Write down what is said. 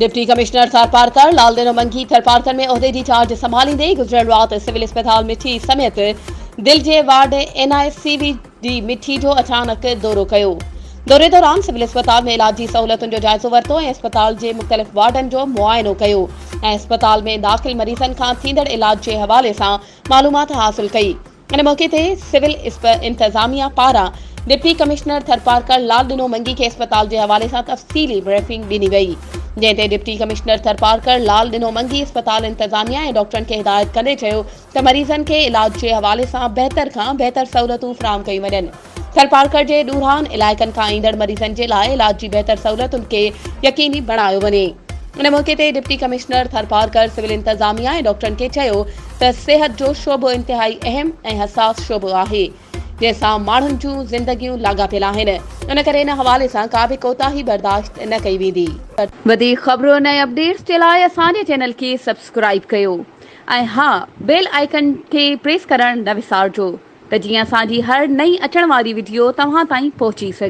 Deputy commissioner Tharparkar لال ڏنو منگي ٿرپارڪر ۾ عهدي جي چارج سنڀاليندي ئي گذريل رات سول اسپتال مٺي سميت دل جي ward N I C V D Mithi جو اچانڪ دورو ڪيو. دوري دوران سول اسپتال ۾ علاج جي سهولتن جو جائزو ورتو ۽ اسپتال جي مختلف وارڊن جو معائنو ڪيو ۽ اسپتال ۾ داخل مريضن کان ٿيندڙ علاج جي حوالي سان معلومات حاصل ڪئي. ان موقعي تي سول انتظاميا پاران ڊپٽي ڪمشنر ٿرپارڪر لال ڏنو منگي کي اسپتال جي حوالي سان تفصيلي بريفنگ ڏني وئي جنهن تي ڊپٽي ڪمشنر ٿرپارڪر لال ڏنو منگي اسپتال انتظاميا ۽ ڊاڪٽرن کي هدايت ڪندي چيو ته مريضن کي علاج جي حوالي سان بهتر کان بهتر سهولتون فراهم ڪيون وڃن. ٿرپارڪر جي ڏورانهن علائقن کان ايندڙ مريضن جي لاء علاج جي بهتر سهولتن کي يقيني بڻايو وڃي. ان موقعي تي ڊپٽي ڪمشنر ٿرپارڪر سول انتظاميا ۽ ڊاڪٽرن کي چيو ته صحت جو شعبو انتهائي اهم ۽ حساس شعبو آهي جنهن سان ماڻهن جون زندگيون لاڳاپيل آهن ان ڪري ان حوالي سان ڪا به ڪوتاهي برداشت نه ڪئي ويندي. وڌيڪ خبرن ۽ اپڊيٽس جي لاء اسان جي چينل کي سبسڪرائيب ڪيو ۽ ها بيل آئيڪن کي پريس ڪرڻ نه وسارجو. ته جيئن اسان جي هر نئين اچڻ واري وڊيو توهان تائين پهچي سگهي.